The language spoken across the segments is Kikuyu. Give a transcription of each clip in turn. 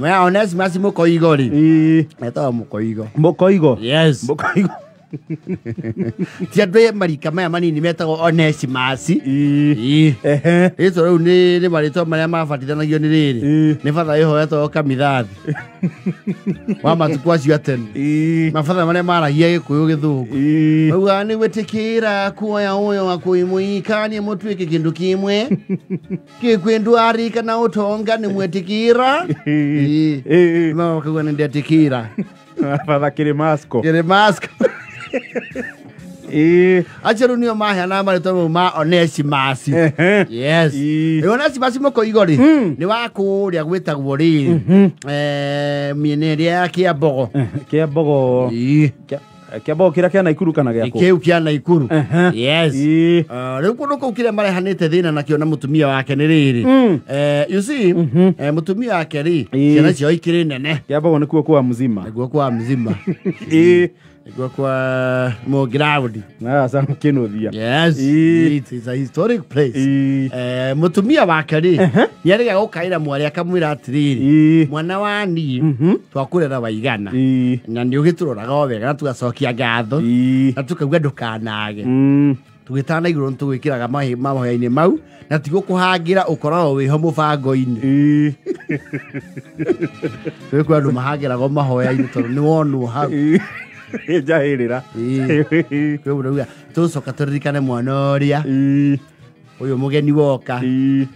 Maya Onesimus Mukoigo rĩ. Ĩĩ. Etagwo Mukoigo. Mũkoigo. Yes. Mũkoigo. Ti andũ a marika maya manini metagwo Onesimus. Ĩĩ. Ĩĩ. Ehe. Rĩtwa rĩu nĩ marĩtwa marĩa mabatithanagio nĩ rĩrĩ. Ĩĩ. Nĩ batha ĩho etagwo Kamithathi. Wa matukũ acio a tene. Ĩĩ. Mabatha marĩa maragia Gĩkũyũ Gĩthũngũ. Ĩĩ. Maugaga nĩ gwĩtĩkĩra kuoya ũyũ wa kwĩmũikanie mũtuĩke kĩndũ kĩmwe. Kĩkwĩndũ arika na ũtonga nĩ mwĩtĩkĩra. Ĩĩ. Ĩĩ. Makauga nĩ ndetĩkĩra. Batha Kĩrĩmasko. Kĩrĩmasko. Ĩĩ. Acio rĩu nĩo maheanaga marĩtwa mau ma Onesimus. Ehe. Yes. Ĩĩ. Rĩu Onesimus Mũkoigo rĩ, nĩ wa kũrĩa gwĩtagwo rĩrĩ, mĩena ĩrĩa ya Kĩambogo. Kĩambogo. Ĩĩ. Kĩambogo kĩrĩa kĩa Naikuru kana gĩa kũ? Kĩu kĩa Naikuru. Ehe. Yes. Ĩĩ. Rĩu kũndũ kũu kĩrĩa marehanĩte thĩna nakĩo na mũtumia wake nĩ rĩrĩ. You see, mũtumia wake rĩ, Ĩĩ. ciana ciao ikĩrĩ nene. Kĩambogo nĩkuo kwa mzima. Nĩguo kwa mzima. Ĩĩ. Nĩguo kwa Mũngiraũndi. Na Sam Kĩnuthia. Yes. Ĩĩ. It is a historic place. Ĩĩ. Mũtumia wake rĩ, nĩarĩga gũkaĩra mwarĩ akamwĩra atĩrĩrĩ, Ĩĩ. mwana wa niĩ twakũrera waigana Ĩĩ. na nĩ ũgĩtũroraga o wega na tũgacokia ngatho Ĩĩ. na tũkauga ndũkanage Mm. tũgĩtana na igũrũ nĩtũgwĩkĩraga mahoya-inĩ mau na ti gũkũhangĩra ũkoragwo wĩho mũbango-inĩ. Ĩĩ. Twĩ andũ mahangĩragwo mahoya-inĩ tondũ nĩ wonwo hau. Ĩĩ. Njahĩrĩra. Ĩĩ. Kwĩ mũndũ auga tũcoka tũririkane mwana ũrĩa Ĩĩ. ũyũ mũgeni woka. Ĩĩ.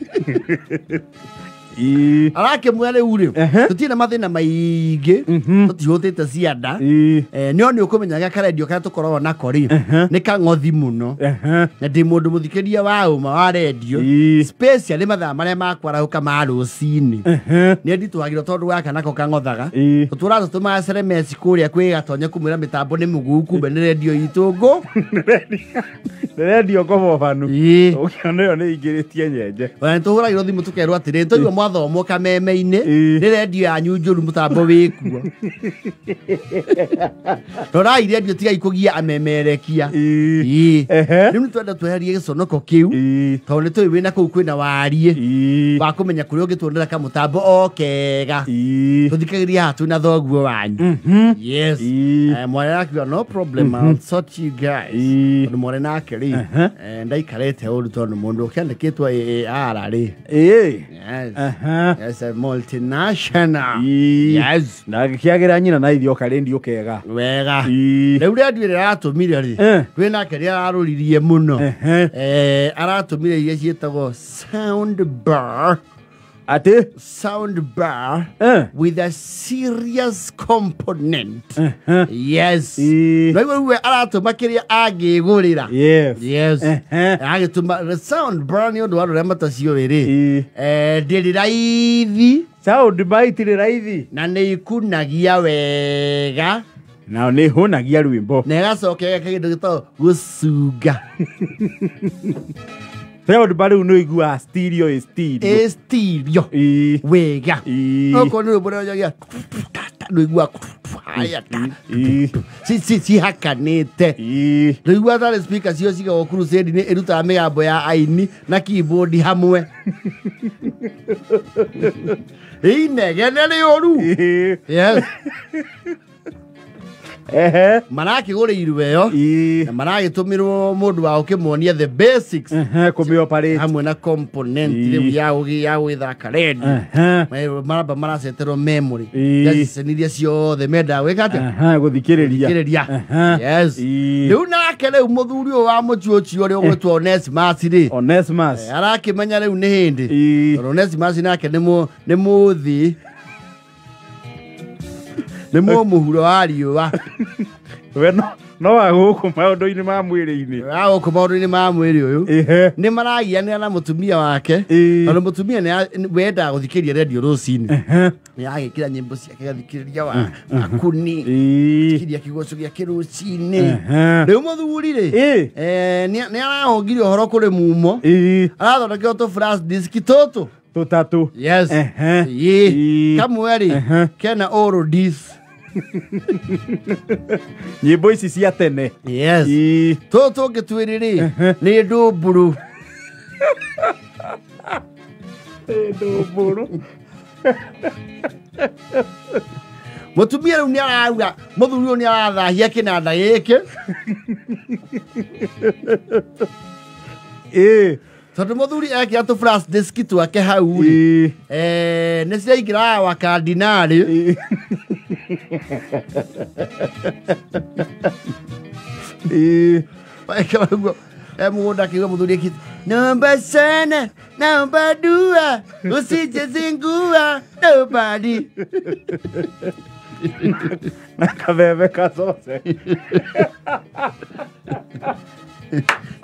Ĩĩ. Arakĩmwĩra rĩu rĩ, Ehe. tũtirĩ na mathĩna maingĩ, tũtihũtĩte cianda. Ĩĩ. No nĩ ũkũmenya karendio karĩa tũkoragwo nako rĩ, nĩ kang'othi mũno. Ehe. Na ndĩ mũndũ mũthikĩria wa ũma wa rendio, Ĩĩ. especially mathaa marĩa makwarahũka ma rũcinĩ. Ehe. Nĩ nditũhagĩrwo tondũ gaka nako kang'othaga. Ĩĩ. Tũtũraga tũtũmaga SMS kũrĩa kwĩ gatonye kũmwĩra mĩtambo nĩ mũguu kumbe nĩ rendio itũ ngũ. Nĩ rendio ngobobanu. Ĩĩ. Ũkĩona ĩyo nĩ ingĩrĩtie nyenje. Ona nĩ tũhũragĩrwo thimũ tũkerwo atĩrĩ, twaigua mwathomwo kameme-inĩ, Ĩĩ. nĩ rendio yanyu njũru mũtambo wĩkuo. Rorai rendio tigai kũgia amemerekia. Ĩĩ. Ĩĩ. Ehe. Rĩu nĩ twenda tweherie gĩconoko kĩu Ĩĩ. tondũ nĩ tũĩ wĩna kũu kwĩna wariĩ Ĩĩ. wa kũmenya kũrĩa ũngĩtuonera kamũtambo o kega. Ĩĩ. Tũthikagĩria haha twĩna thoguo wanyu. Yes. Ĩĩ. Mwarĩ arakiuga no problem, I'll sort you guys. Ĩĩ. Tondũ mwarĩ nake rĩ, Ehe. ndaikarĩte ũru tondũ mũndũ ũkĩandĩkĩtwo AAR rĩ. Ĩĩ. Yes. Ehe. Yes, a multinational. Ĩĩ. Yes. Na gĩkĩagĩra nyina na ithio karendio kega. Wega. Ĩĩ. Rĩu rendio ĩrĩa aratũmire rĩ, Eh. kwĩ nake rĩ ararũririe mũno. Ehe. Aratũmire iria ciĩtagwo sound bar. Atĩ? Sound bar Eh. with a serious component. Ehe. Yes. Ĩĩ. Rĩu rĩu we aratũma kĩrĩa angĩgũrĩra. Yes. Yes. Ehe. Agĩtũma sound bar nĩ ũndũ wa andũ arĩa mataciũĩ rĩ. Ĩĩ. Ndĩrĩ raithi Sound bar itirĩ raithi. na nĩ ikunagia wega Nao nĩ hũnagia rwĩmbo. na ĩgacoka ĩgeka kĩndũ gĩtagwo gũcunga. Sound bar rĩu nĩ ũiguaga stereo ĩ stereo. Ĩ stereo. Ĩĩ. Wega. Ĩĩ. Okorwo nĩ rwĩmbo rũrĩa ũnjagia nĩ ũiguaga haya ta. Ĩĩ. Cihakanĩte. Ĩĩ. Rĩu tarĩ speaker cio cigagwo crusade-inĩ ĩrutaga mĩgambo ya aini na keyboard hamwe. Inegene rĩũru. Ĩĩ. Yes. Ehe. Marakĩgũrĩirwo ĩyo Ĩĩ. na maragĩtũmĩrwo mũndũ wa gũkĩmonia the basics Ehe, kũmĩ-operate. hamwe na component Ĩĩ. rĩu ya gũgĩthaka rendio. Ehe. Maramba maraceterwo memory Ĩĩ. ya ceceni ciothe mendaga gwĩka atĩa? Ehe, gũthikĩrĩria. Gũthikĩrĩria. Ehe. Yes. Ĩĩ. Rĩu nake rĩu mũthuri ũyũ wa mũcuocio ũrĩa ũgwĩtwo Onesimus rĩ, Onesimus. arakĩmenya rĩu nĩ hĩndĩ. Ĩĩ. Tondũ Onesimus nake nĩ mũthĩ. Nĩ mũmũhuro wa riũa. We no wa gũkũ maũndũ-inĩ ma mwĩrĩ-inĩ. Wa gũkũ maũndũ-inĩ ma mwĩrĩ ũyũ. Ehe. Nĩ maragianĩra na mũtumia wake. Ĩĩ. Tondũ mũtumia nĩ wendaga gũthikĩrĩria rendio rũcinĩ. Ehe. Nĩ agĩkĩra nyĩmbo ciake agathikĩrĩria wa akuni. Ĩĩ. Thikĩrĩria kĩgoco gĩake rũcinĩ. Ehe. Rĩu mũthuri rĩ, Ĩĩ. nĩ arahũngire ũhoro kũrĩ mumo. Ĩĩ. Arathondekerwo tũ flash disk tũtũ. Tũtatũ. Yes. Ehe. Ĩĩ. Ĩĩ. Kamwe rĩ, Ehe. kena oldies. Nyĩmbo ici cia tene. Yes. Ĩĩ. Tũtũ tũngĩ twĩrĩ rĩ, nĩ ndũmbũrũ. Ndũmbũrũ. Mutumia riu ni arauga muthuri uyu ni arathahia kinanda giki. Tondu muthuri ekira tu flash disk twake hau ri ni ciraingĩra wa kardinali. Mũgũnda akiuga muthuri akiti naomba sana naomba dua usije zingua nobody. Na kabebe kazote.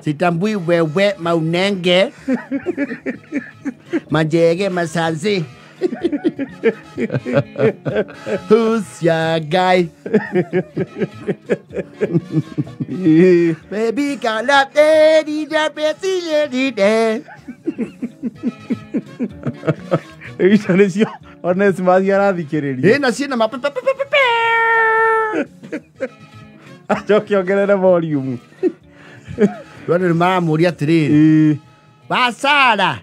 Sitambui wewe maunenge majege masanzi. Who's your guy? Baby cannot daddy that. Icio nĩcio Onesmus arathikĩrĩria. Na ciĩna ma acoke ongerere volume. Andũ nĩ maramũria atĩrĩrĩ Wasara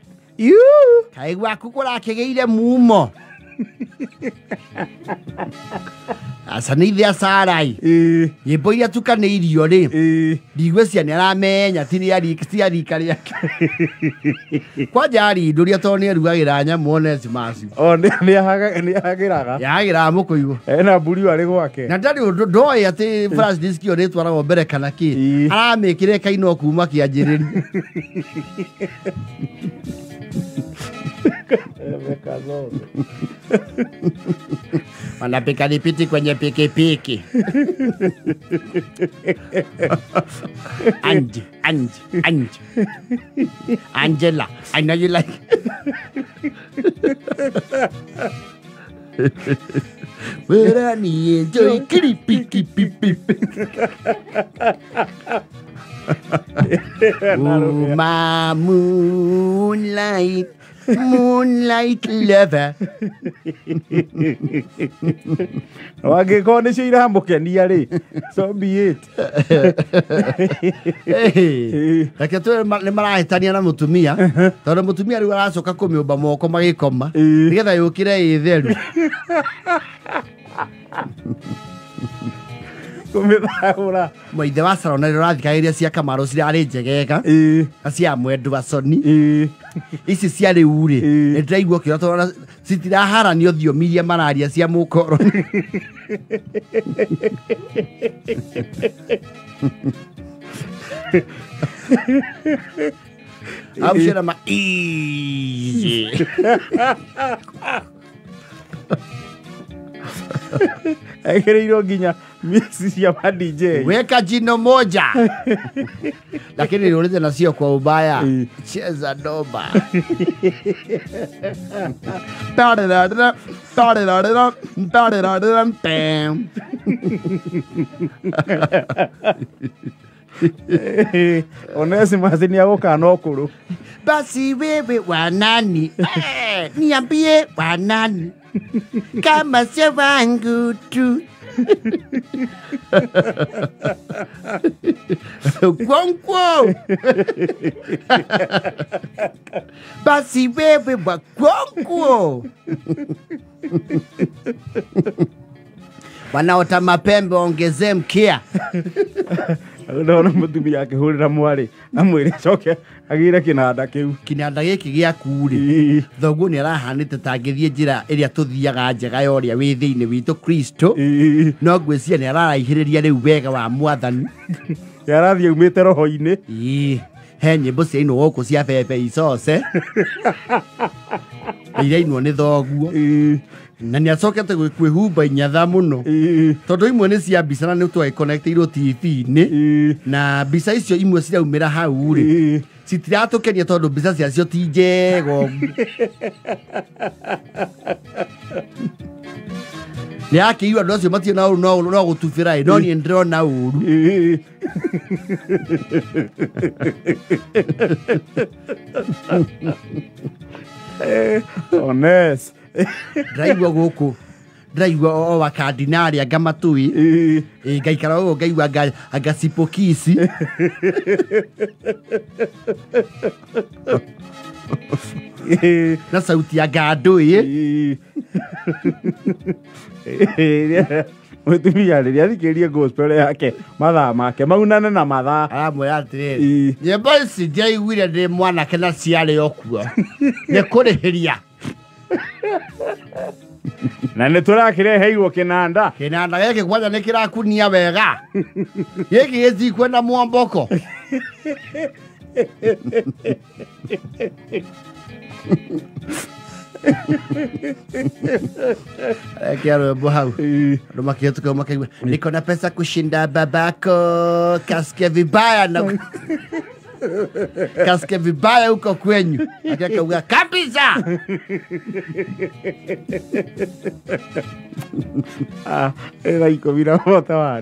kaĩ gwaku kũrakĩgĩire mumo. Aca nĩ ithe Asarai nyĩmbo iria tukanĩirio rĩ ndigwĩciria nĩ aramenya ti a rika rĩake. Kwanja arindũria tondũ nĩ arugagĩra nyamũ Onesmus. O nĩ ahagĩraga. Yahagĩraga mũkũyũ. Ena mburi arĩ gwake. Na ndarĩ ũndũ ndoĩ atĩ flash disk ĩyo nĩtwaragwo mbere kana kĩ. Aramĩkĩra ĩkainwo kuma kĩanjĩrĩria. Wanapika lipiti kwenye pikipiki. Angie, Angie, Angie. Angela, I know you like. But I need joy, kitty, piki, pipi. Oh, my moonlight. Moonlight lover. Wangĩkorwo nĩcio iramũkenia rĩ, so be it. Reke twĩre nĩ marahĩtania na mũtumia tondũ mũtumia rĩu aracoka kũmĩũmba moko magĩkoma nĩgetha yũkĩre ĩ theru. Kũmĩthahũra. Maithe wa Sarona rĩrĩa ũrathikagĩrĩria cia Kamaru cirarĩ njegega na cia Mwendwa Soni. Ici cia rĩu rĩ nĩ ndĩraigua ũkĩũra tondũ citiraharanio thiomi iria mararia cia mũkoroni. Au ciĩna ma easy. Ekĩrĩirwo nginya mix cia ma DJ. Weka jino moja. Lakini niulize na sio kwa ubaya. Cheza doba. Onesmus nĩ agũka na ũkũrũ. Basi wewe wa nani? Niambie wa nani? Kama sio wangu tu. Kwonkwo. Basi wewe wa kwonkwo. Wanaota mapembe ongezee mkia. Ndona mũtumia akĩhũrĩra mwarĩ amwĩre acoke agĩre kĩnanda kĩu. Kĩnanda gĩkĩ gĩaku rĩ thoguo nĩ arahanĩte ta angĩthiĩ njĩra ĩrĩa tũthiaga njega ya ũrĩa wĩ thĩinĩ witũ Kristo. No ngwĩciria nĩ araraihĩrĩria rĩu wega wa mwathani. Nĩ arathiĩ aumĩte roho-inĩ. He nyĩmbo ciainwo gũkũ cia bebe icoce irainwo nĩ thoguo. Na nĩ acokete kwĩhumba inyatha mũno tondũ imwe nĩ cia mbica na nĩ twagĩconnectĩirwo TV-inĩ na mbica icio imwe ciraumĩra hau rĩ citiratũkenia tondũ mbica ciacio ti njega ũguo. Nĩ akĩigua andũ acio mationa ũru no gũtubĩra ĩ no niĩ ndĩrona ũru. Ones. Ndĩraigua gũkũ ndĩraigua o wa kardinali anga matui ngaikara ũguo ngaigua anga sipokisi. Na sauti ya ngandũ ĩ. Mũtumia rĩrĩa athikĩrĩrie gospel yake mathaa make maunane na mathaa. Aramwĩra atĩrĩrĩ, nyĩmbo ici ndiaiguire ndĩ mwanake na ciarĩ o kuo nĩ kũrĩhĩria. Na nĩ tũrakĩreheirwo kĩnanda. Kĩnanda gĩkĩ kwanja nĩ kĩrakunia wega, gĩkĩ gĩtikwenda mwomboko. Ekĩa rwĩmbo hau andũ makĩhĩtũka makaigua niko na pesa kushinda babako, kasikia vibaya na kasikia vibaya huko kwenyu, akakauga kabisa. Thaa 11 na bota wa.